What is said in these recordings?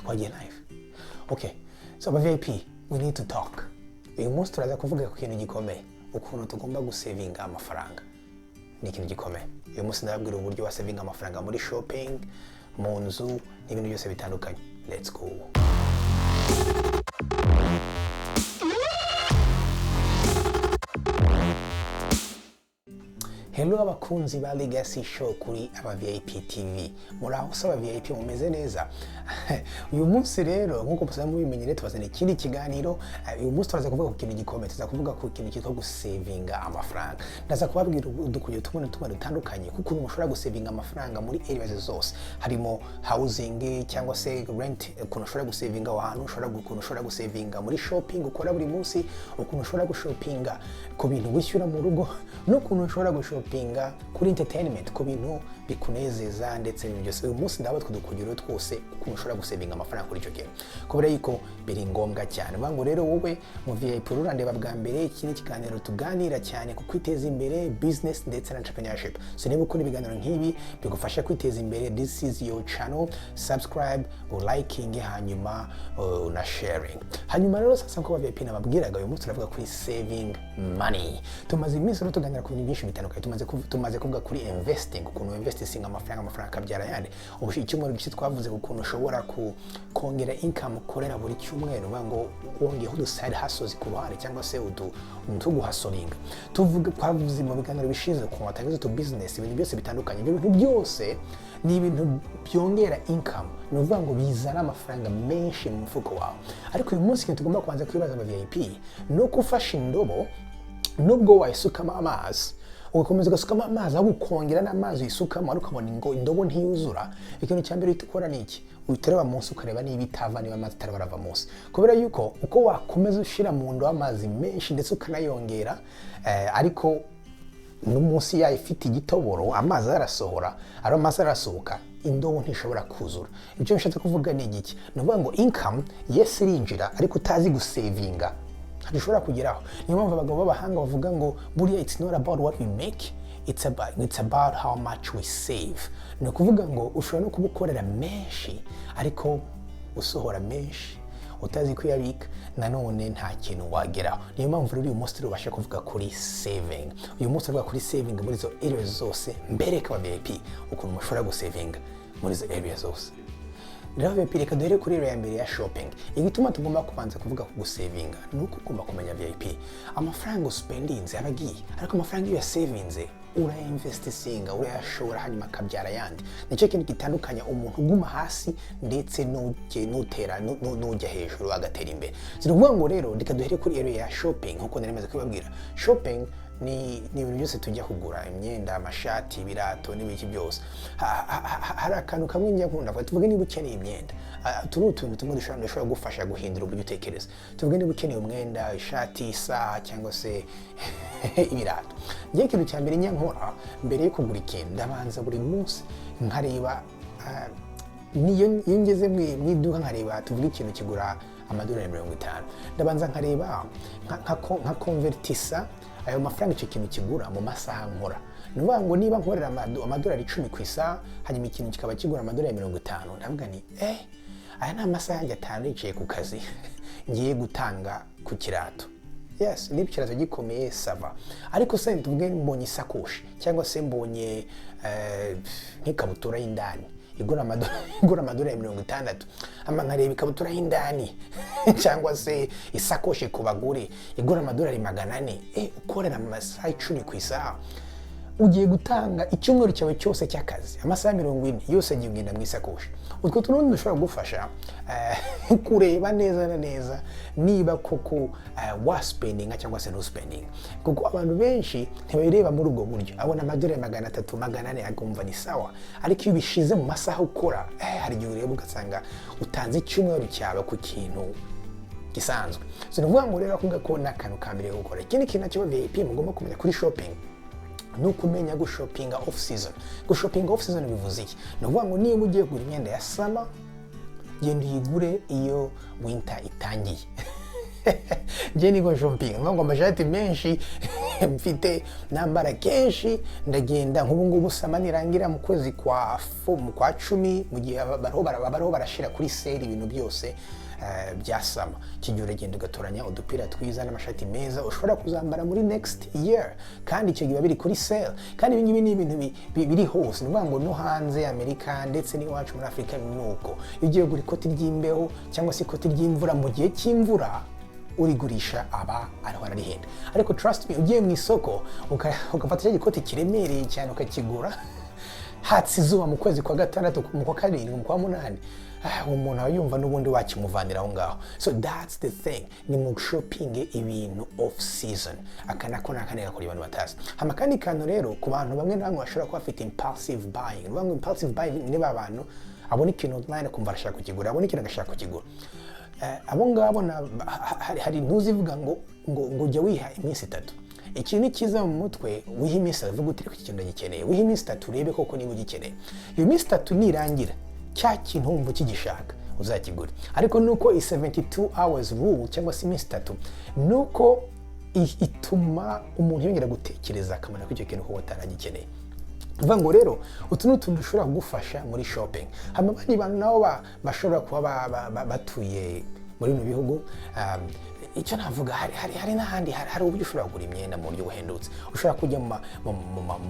Twagiye live. Okay, so aba VIP, we need to talk. Uyu munsi turaza kuvuga ku kintu gikomeye, ukuntu tugomba gusevinga amafaranga. Ni ikintu gikomeye. Uyu munsi ndababwira uburyo wasevinga amafaranga muri shopping, mu nzu n'ibintu byose bitandukanye. Let's go. Hello abakunzi ba Legacy Show kuri aba VIP TV. Muraho se aba VIP, mumeze neza? Uyu munsi rero, nk'uko musanzwe mubimenyere, tubazaniye ikindi kiganiro. Uyu munsi turaza kuvuga ku kintu gikomeye, tuza kuvuga ku kintu cyitwa gusevinga amafaranga. Ndaza kubabwira udukuryo tumwe na tumwe dutandukanye kuko umuntu ushobora gusevinga amafaranga muri areas zose, harimo housing cyangwa se rent, ukuntu ushobora gusevinga aho hantu, ushobora ukuntu ushobora gusevinga muri shopping ukora buri munsi, ukuntu ushobora gushopinga ku bintu wishyura mu rugo, n'ukuntu ushobora gushopinga kuri entertainment, ku bintu bikunezeza ndetse n'ibintu byose. Uyu munsi ndaba utwo dukugiro twose, ukuntu ushobora gusevinga amafaranga kuri icyo kintu, kubera yuko biri ngombwa cyane. Uvuga ngo rero wowe mu VIP urandeba bwa mbere, iki ni ikiganiro tuganira cyane ku kwiteza imbere, business ndetse na entrepreneurship. So niba ukunda ibiganiro nk'ibi bigufasha kwiteza imbere, this is your channel. Subscribe, liking, hanyuma na sharing. Hanyuma rero sasa, nkuko VIP nababwiraga, uyu munsi turavuga kuri saving money. Tumaze iminsi rero tuganira ku bintu byinshi bitandukanye. Tumaze kuvuga kuri investing, ukuntu investing amafaranga, amafaranga akabyara ayandi. Ubu icyumweru gishize twavuze ku kuntu ushobora kongera income ukorera buri cyumweru, uvuga ngo wongeyeho udu side hustles ku ruhande cyangwa se udu utuntu guhasoringa. Tuvuga, twavuze mu biganiro bishize ukuntu watangiza utu business, ibintu byose bitandukanye. Ibyo bintu byose ni ibintu byongera income, ni ukuvuga ngo bizana amafaranga menshi mu mufuko wawe. Ariko uyu munsi ikintu tugomba kubanza kwibaza aba VIP ni uko ufashe indobo, nubwo wayisukamo amazi, ugakomeza ugasukamo amazi, ahubwo ukongera n'amazi uyisukamo, ariko ukabona ngo indobo ntiyuzura, ikintu cya mbere uhita ukora ni iki? Uhita ureba munsi, ukareba niba itava, niba amazi atari barava munsi, kubera yuko uko wakomeza ushyira mu ndobo amazi menshi ndetse ukanayongera, ariko no munsi yayo ifite igitoboro, amazi arasohora, ari amazi arasohoka, indobo ntishobora kuzura. Ibyo nshatse kuvuga ni igiki? Ni ukuvuga ngo income, yes, irinjira, ariko utazi gusevinga ntabwo kugeraho. Niyo mpamvu abagabo b'abahanga bavuga ngo buriya it's not about what we make, it's about how much we save. Ni ukuvuga ngo ushobora no kuba ukorera menshi ariko usohora menshi, utazi kuyabika, nanone nta kintu wageraho. Niyo mpamvu rero uyu munsi tubasha kuvuga kuri saving. Uyu munsi tuvuga kuri saving muri izo areas zose, mbereka aba VIP ukuntu mushobora gusevinga muri izo areas zose. Rero VIP, reka duhere kuri area ya mbere ya shopping. Igituma tugomba kubanza kuvuga ku gusevinga ni uko ugomba kumenya, VIP, amafaranga uspendinze aba agiye, ariko amafaranga iyo uyasevinze, urayainvestinga, urayashora, hanyuma akabyara ayandi. Nicyo kintu gitandukanya umuntu uguma hasi ndetse n'utera n'ujya hejuru agatera imbere. Si ukuvuga ngo rero reka duhere kuri area ya shopping. Nkuko nari maze kubabwira, shopping ni ibintu byose tujya kugura, imyenda, amashati, ibirato n'ibiki byose. Hari akantu kamwe njya nkunda kuvuga. Tuvuge niba ukeneye imyenda, utu ni utuntu tumwe dushobora gufasha guhindura uburyo utekereza. Tuvuge niba ukeneye umwenda, ishati, isaha cyangwa se ibirato, njye ikintu cya mbere njya nkora mbere yo kugura ikintu, ndabanza buri munsi nkareba, niyo iyo ngeze mu iduka nkareba, tuvuge ikintu kigura amadolari 50, ndabanza nkareba nka konvertisa ayo mafaranga icyo kintu kigura mu masaha nkora. Ni ukuvuga ngo niba nkorera amadolari 10 ku isaha, hanyuma ikintu kikaba kigura amadolari 50, ndavuga ni aya ni amasaha yanjye 5 yicaye ku kazi ngiye gutanga ku kirato. Yes, niba ikirato gikomeye, ça va. Ariko se tuvuge mbonye isakoshi cyangwa se mbonye nk'ikabutura y'indani igura amadolari 60, ama nkareba ikabutura y'indani cyangwa se isakoshi ku bagore igura amadolari 400, ukorera amasaha 10 ku isaha, ugiye gutanga icyumweru cyawe cyose cy'akazi, amasaha 40 yose agiye kugenda mu isakoshi. Utwo tuntu dushobora kugufasha kureba neza na neza niba koko waspendinga cyangwa se ntuspendinga, kuko abantu benshi ntibabireba muri ubwo buryo. Abona amadolari 300, 400, akumva ni sawa, ariko iyo ubishize mu masaha ukora, hari igihe ureba ugasanga utanze icyumweru cyawe ku kintu gisanzwe. So ni ukuvuga ngo rero ako ngako ni akantu ka mbere ko gukora. Ikindi kintu nacyo VIP mugomba kumenya kuri shopping ni ukumenya gushopinga off season. Gushopinga off season bivuze iki? Ni ukuvuga ngo niba ugiye kugura imyenda ya summer, genda uyigure iyo winter itangiye. Njye niko shopping ngo amashati menshi mfite nambara kenshi, ndagenda nk'ubu ngubu summer nirangira mu kwezi kwa mu kwa 10, mu gihe bariho barashira kuri sale ibintu byose bya summer. Iki gihe uragenda ugatoranya udupira twiza n'amashati meza ushobora kuzambara muri next year, kandi icyo gihe biba biri kuri sale. Kandi ibi ngibi ni ibintu biri hose, ni ukuvuga ngo no hanze y'Amerika ndetse n'iwacu muri Afurika ni uko. Iyo ugiye kugura ikoti ry'imbeho cyangwa se ikoti ry'imvura mu gihe cy'imvura, urigurisha aba ariho ararihenda. Ariko trust me, ugiye mu isoko ugafata cya gikoti kiremereye cyane ukakigura hatse izuba mu kwezi kwa gatandatu, mu kwa karindwi, mu kwa munani, uwo muntu aba yumva n'ubundi wakimuvanira aho ngaho. So that's the thing, ni mu shopping ibintu off season. Aka nako ni akandi gakora abantu batazi. Hama akandi kantu rero, ku bantu bamwe na bamwe bashobora kuba bafite impulsive buying. Ni ukuvuga ngo impulsive buying ni ba bantu abona ikintu online akumva arashaka kukigura, abona ikintu agashaka kukigura. Abo ngabo hari ntuzivuga ngo jya wiha iminsi 3. Ikintu ni cyiza mu mutwe, wiha iminsi 3, uvuga uti: "Ariko iki kintu ndagikeneye." Wiha iminsi 3 urebe koko niba ugikeneye. Iyo minsi 3 nirangira cya kintu wumva ukigishaka, uzakigura. Ariko nuko i 72 hours rule cyangwa se iminsi 3, nuko ituma umuntu yongera gutekereza akamenya ko icyo kintu koko ataragikeneye. Uvuga ngo rero utu ni utuntu dushobora kugufasha muri shopping. Hama abandi bantu nabo bashobora kuba batuye muri bino bihugu, icyo navuga, hari n'ahandi hari uburyo ushobora kugura imyenda mu buryo buhendutse. Ushobora kujya mu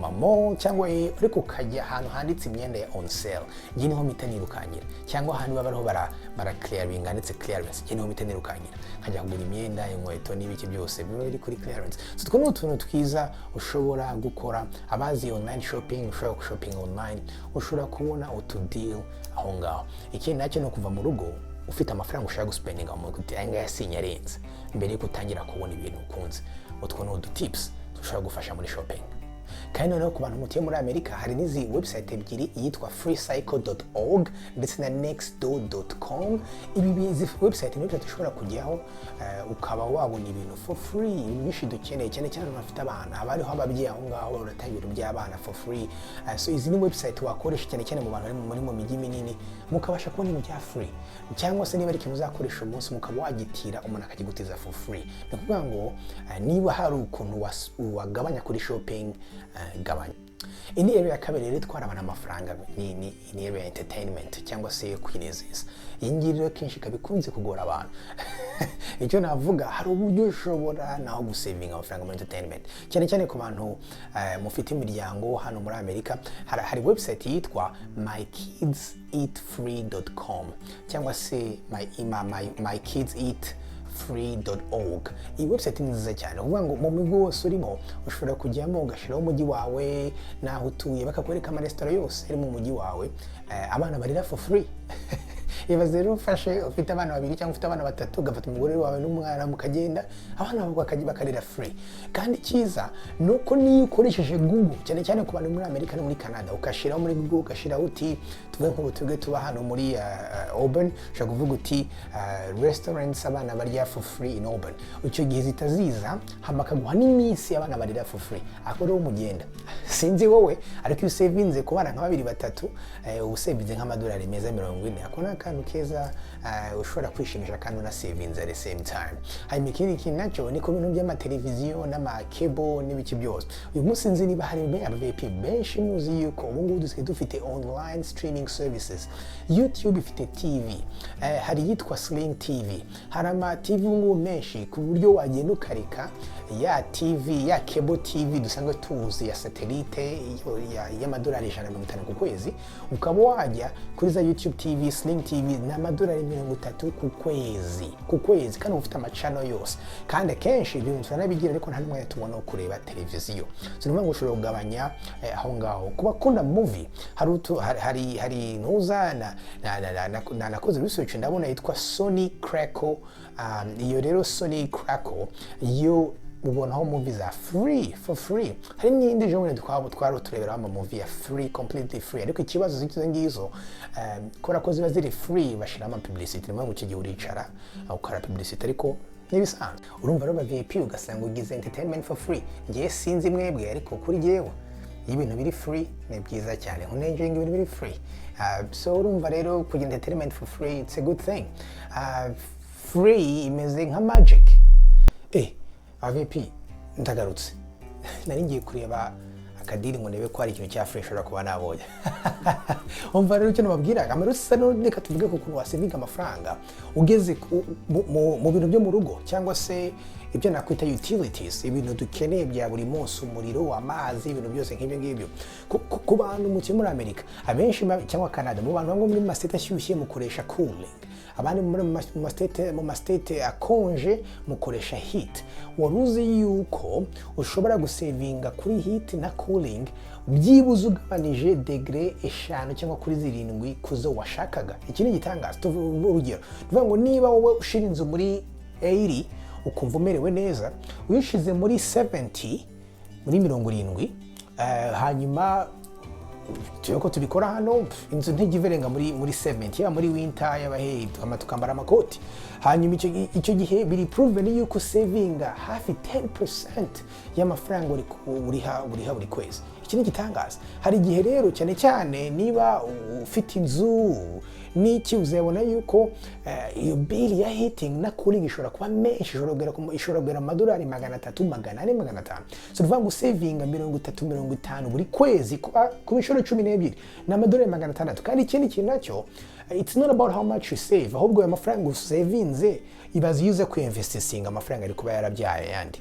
ma mall cyangwa ariko ukajya ahantu handitse imyenda ya on sale. Njye niho mpita nirukankira, cyangwa ahantu baba bariho bara clearing, handitse clearance. Njye niho mpita nirukankira nkajya kugura imyenda, inkweto n'ibiki byose biba biri kuri clearance. So utwo ni utuntu twiza ushobora gukora. Abazi online shopping, ushobora gushopping online, ushobora kubona utu deal aho ngaho. Ikindi nacyo ni ukuva mu rugo ufite amafaranga ushaka guspendinga mu mutwe, uti: "Aya ngaya sinyarenze," mbere yuko utangira kubona ibintu ukunze. Utwo ni udu tips dushobora gufasha muri shopping. Kandi noneho ku bantu mutuye muri Amerika, hari n'izi website ebyiri, iyitwa freecycle.org ndetse na nextdoor.com. Izi website ni website ushobora kujyaho ukaba wabona ibintu for free, ibintu byinshi dukeneye, cyane cyane abantu bafite abana. Haba hariho ababyeyi aho ngaho baratanga ibintu by'abana for free. So izi ni website wakoresha cyane cyane mu bantu bari mu mijyi minini, mukabasha kubona ibintu bya free, cyangwa se niba ari ikintu uzakoresha umunsi, mukaba wagitira umuntu akakigutiza for free. Ni ukuvuga ngo niba hari ukuntu wagabanya kuri shopping, gabanya. Indi area ya kabiri rero itwara abantu amafaranga ni area ya entertainment cyangwa se yo kwinezeza. Iyi ngiyi rero kenshi ikaba ikunze kugora abantu. Icyo navuga, hari uburyo ushobora naho gusevinga amafaranga muri entertainment, cyane cyane ku bantu mufite imiryango hano muri Amerika. Hari website yitwa mykidseatfree.com cyangwa se my kids eat free.org. Iyi website ni nziza cyane. Ukuvuga ngo mu mujyi wose urimo ushobora kujyamo ugashyiraho umujyi wawe n'aho utuye, bakakwereka amaresitora yose ari mu mujyi wawe abana barira for free. Ibaze rero ufashe ufite abana babiri cyangwa ufite abana batatu, ugafata umugore wawe n'umwana mukagenda, abana bawe bakarira free. Kandi icyiza ni uko niyo ukoresheje Google, cyane cyane ku bantu muri Amerika no muri Canada, ugashyiraho muri Google, ugashyiraho uti, tuvuge nk'ubu twebwe tuba hano muri Auburn, ushobora kuvuga uti "Restaurants abana barya for free in Auburn". Icyo gihe zihita ziza, hama bakaguha n'iminsi abana barira for free. Ako rero mugenda, sinzi wowe, ariko iyo usevinze ku bana nka babiri batatu, uba usevinze nk'amadolari meza 40. Ako ni akantu keza ushobora kwishimisha kandi unasevinze at the same time. Hanyuma ikindi kintu nacyo ni ku bintu by'amateleviziyo n'amakebo n'ibiki byose. Uyu munsi nzi niba hari aba VIP benshi muzi yuko ubu ngubu dusigaye dufite online streaming services. YouTube ifite TV, hari iyitwa Sling TV, hari ama TV ubu ngubu menshi ku buryo wagenda ukareka ya TV ya cable TV dusanzwe tuzi ya satellite y'amadolari 150 ku kwezi, ukaba wajya kuri za YouTube TV, Sling TV, ni amadolari 30 ku kwezi, kandi uba ufite ama channel yose. Kandi akenshi ibintu turanabigira, ariko nta n'umwanya tubona wo kureba televiziyo. So ni ukuvuga ngo ushobora kugabanya aho ngaho. Ku bakunda movie, hari utu hari ntuza na nakoze research ndabona yitwa Sony Crackle. Iyo rero Sony Crackle yo ubonaho movie za free, for free. Hari n'indi ejo bundi twaba twari tureberaho ama movie ya free, completely free. Ariko ikibazo z'izo ngizo, kubera ko ziba ziri free, bashyiramo ama publicity. Niyo mpamvu icyo gihe uricara ukora publicity, ariko n'ibisanzwe. Urumva rero ba VIP, ugasanga ugize entertainment for free. Ngewe sinzi mwebwe, ariko kuri jyewe iyo ibintu biri free ni byiza cyane, nkunenjoyinga ibintu biri free. So urumva rero kugira entertainment for free, it's a good thing. free, imeze nka magic. Aba VIP, ndagarutse. Nari ngiye kureba akadiri ngo ndebe ko hari ikintu cya fresh ushobora kuba nabonye. Umva rero icyo nababwiraga amarusisa. None reka tuvuge ku kuntu wasavinga amafaranga ugeze mu bintu byo mu rugo, cyangwa se ibyo nakwita utilities, ibintu dukeneye bya buri munsi: umuriro, amazi, ibintu byose nk'ibyo ngibyo. Ku bantu mutuye muri Amerika abenshi cyangwa Canada, mu bantu bamwe muri ma state ashyushye mukoresha cooling, abandi muri mu ma state akonje mukoresha heat. Wari uzi yuko ushobora gusavinga kuri heat na cooling byibuze ugabanije degree 5 cyangwa kuri 7 kuzo washakaga? Iki ni igitangaza. Urugero, tuvuga ngo niba wowe ushira inzu muri 80 ukumva umerewe neza, uyishize muri 70, muri 70, hanyuma tuyo ko tubikora hano, inzu ntijya iverenga muri 70, yaba muri winter, yaba hey, tukambara amakoti. Hanyuma icyo gihe biri proven yuko savinga hafi 10% y'amafaranga uriha buri kwezi. Iki ni igitangaza. Hari igihe rero, cyane cyane niba ufite inzu n'iki, uzabona yuko iyo bill ya heating na cooling ishobora kuba menshi, ishobora kugera amadolari 300, 400, 500. So tuvuga ngo savinga 30, 50 buri kwezi, kuba inshuro 12 ni amadolari 600. Kandi ikindi kintu nacyo, it's not about how much you save, ahubwo ayo mafaranga usavinze, ibaze iyo uza kuyinvestinga, amafaranga ari kuba yarabyaye ayandi.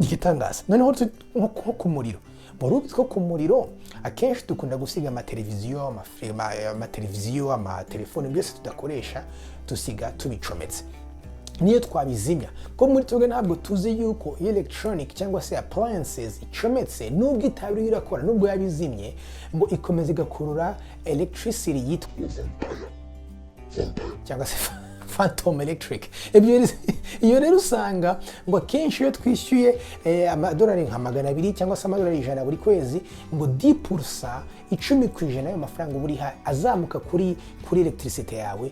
Igitangaza noneho nko ku muriro. Wari ubizi ko ku muriro akenshi dukunda gusiga amateleviziyo, amateleviziyo, amatelefoni, byose tudakoresha dusiga tubicometse niyo twabizimya? Ko muri twebwe ntabwo tuzi yuko iyo electronic cyangwa se appliances icometse, nubwo itaba iriho irakora, nubwo yabizimye, ngo ikomeza igakurura electricity yitwa cyangwa se phantom electric. Ibyo iyo rero usanga ngo akenshi iyo twishyuye amadolari nka 200 cyangwa se amadolari 100 buri kwezi, ngo 10%, 10% y'ayo mafaranga uba uriha azamuka kuri electricity yawe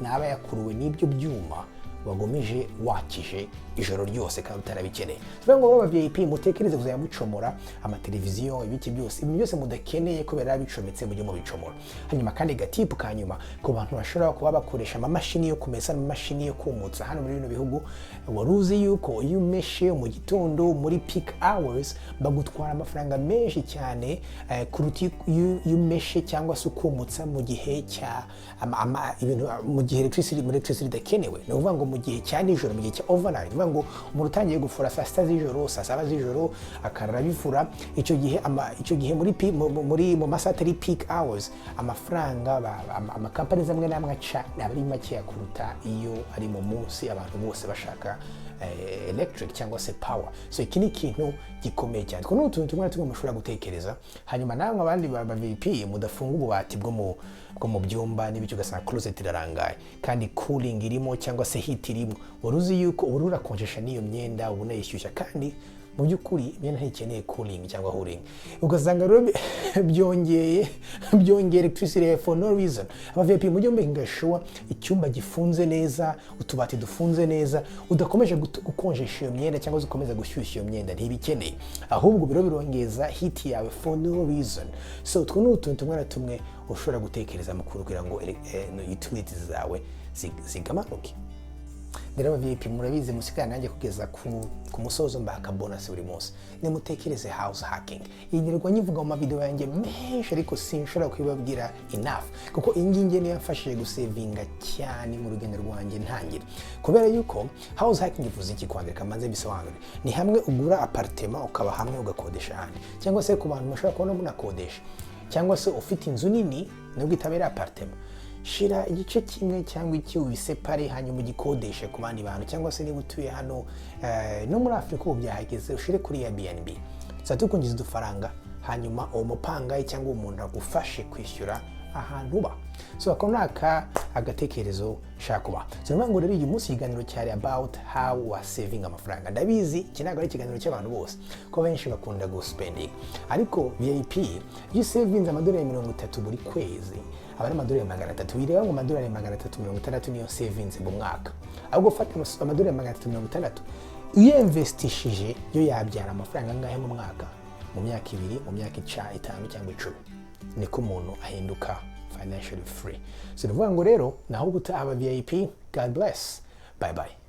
naba yakuruwe n'ibyo byuma wagumije wakije ijoro ryose kandi utarabikeneye. Tuvuga ngo baba VIP, mutekereze kuzajya mucomora amateleviziyo, ibiki byose, ibintu byose mudakeneye kubera bicometse, mujye mubicomora. Hanyuma kandi ga tip ka nyuma ku bantu bashobora kuba bakoresha amamashini yo kumesa n'amamashini yo kumutsa hano muri bino bihugu: wari uzi yuko iyo umeshe mu gitondo muri peak hours bagutwara amafaranga menshi cyane kuruta iyo umeshe cyangwa se ukumutsa mu gihe cya ibintu, mu gihe electricity, muri electricity idakenewe? Ni ukuvuga ngo mu gihe cya nijoro, mu gihe cya overnight. Ni ukuvuga ngo umuntu utangiye gufura saa 6 z'ijoro, saa 7 z'ijoro, akarara abifura, icyo gihe muri mu masaha atari peak hours, amafaranga amakampani amwe n'amwe aca aba ari makeya kuruta iyo ari mu munsi abantu bose bashaka electric cyangwa se power. So iki ni ikintu gikomeye cyane. Two ni utuntu tumwe na tumwe mushobora gutekereza. Hanyuma namwe abandi ba VIP mudafunga ububati bwo mu byumba n'ibicyo, ugasanga closet irarangaye kandi cooling irimo cyangwa se heat irimo, wari uzi yuko uba urakonjesha n'iyo myenda, uba unayishyushya, kandi mu by'ukuri imyenda ntikeneye cooling cyangwa heating? Ugasanga rero byongeye electricity for no reason. Aba VIP, mujye making sure icyumba gifunze neza, utubati dufunze neza, udakomeje gukonjesha iyo myenda cyangwa se ukomeza gushyushya iyo myenda, ntibikeneye. Ahubwo biro birongeza heat yawe for no reason. So utwo ni utuntu tumwe na tumwe ushobora gutekereza mu kugira ngo utilities zawe zigabanuke. Rero aba VIP, murabizi, musigara nanjye kugeza ku musozo, mbaha akabonus buri munsi. Nimutekereze house hacking. Iyi nirwa nyivuga mu mavideo yanjye menshi, ariko sinshobora kubibabwira enough, kuko iyi ngiyi niyo yamfashije gusavinga cyane mu rugendo rwanjye ntangira. Kubera yuko house hacking ivuze iki? Kwandika maze bisobanure: ni hamwe ugura apartment ukaba hamwe, ugakodesha ahandi, cyangwa se ku bantu mushobora kubona munakodesha, cyangwa se ufite inzu nini nubwo itabera apartment, shira igice kimwe cyangwa iki ubisepare, hanyuma ugikodeshe ku bandi bantu. Cyangwa se niba utuye hano, no muri Afurika ubu byahageze, ushire kuri Airbnb, tuzajya tukwinjiza udufaranga, hanyuma uwo mupangayi cyangwa uwo muntu agufashe kwishyura ahantu uba. So ako ni aka agatekerezo nshaka kubaha. So niyo ngo rero uyu munsi ikiganiro cyari about how wa saving amafaranga. Ndabizi iki ntabwo ari ikiganiro cy'abantu bose, ko benshi bakunda guspending, ariko VIP, iyo usavinze amadolari 30 buri kwezi, aba ari amadolari 300. Wireba ngo amadolari 360 niyo savinze mu mwaka, ahubwo ufata amadolari 360 iyo investishije, yo yabyara amafaranga angahe mu mwaka, mu myaka 2, mu myaka 5 cyangwa 10? Niko umuntu ahinduka financially free. So ni ukuvuga ngo rero naho ubutaha, aba VIP, God bless. Bye bye.